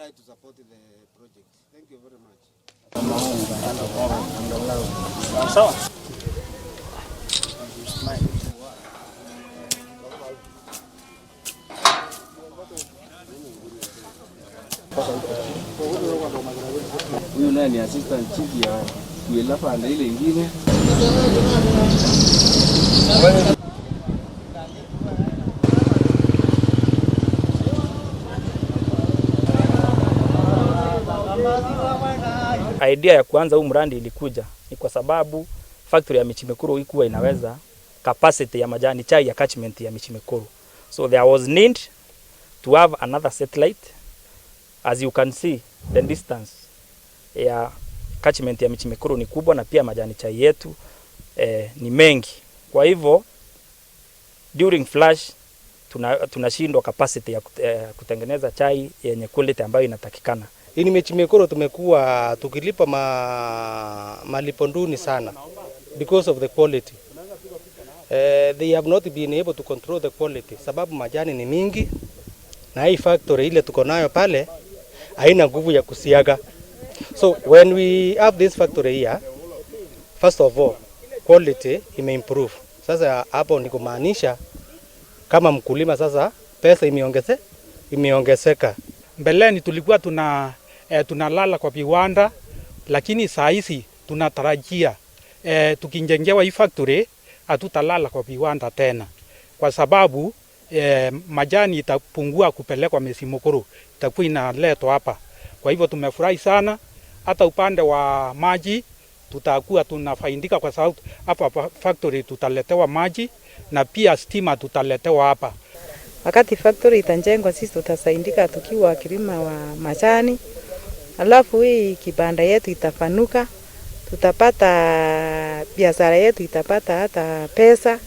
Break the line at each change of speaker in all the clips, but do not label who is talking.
try to support the project. Thank you very much.
Sawa.
Huyu naye ni assistant chief ya kuelafa na ile ingine.
Idea ya kuanza huu mradi ilikuja ni kwa sababu factory ya Michimekuru ikuwa inaweza capacity ya majani chai ya catchment ya Michimekuru. So there was need to have another satellite. As you can see, the distance ya catchment ya Michimekuru ni kubwa na pia majani chai yetu ni mengi. Kwa hivyo during flash tunashindwa capacity ya kutengeneza chai yenye quality ambayo inatakikana.
Hii Michimekuru tumekuwa tukilipa malipo duni sana because of the quality. They have not been able to control the quality sababu majani ni mingi na hii factory ile tuko nayo pale haina nguvu ya kusiaga. So when we have this factory here, first of all, quality imeimprove. Sasa hapo ni kumaanisha kama mkulima sasa pesa imeongezeka.
Mbeleni tulikuwa tunalala kwa viwanda, lakini saa hizi tunatarajia tukijengewa hii factory hatutalala kwa viwanda tena, kwa sababu majani itapungua kupelekwa Michimekuru, itakuwa inaletwa hapa. Kwa hivyo tumefurahi sana. Hata upande wa maji tutakuwa tunafaidika, kwa sababu hapa factory tutaletewa maji na pia stima tutaletewa hapa.
Wakati factory itajengwa, sisi tutasaidika tukiwa wakulima wa majani. Alafu hii kibanda yetu itapanuka, tutapata biashara yetu itapata hata pesa,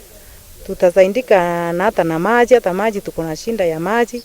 tutasaidika na hata na maji. Hata maji tuko na shinda ya maji.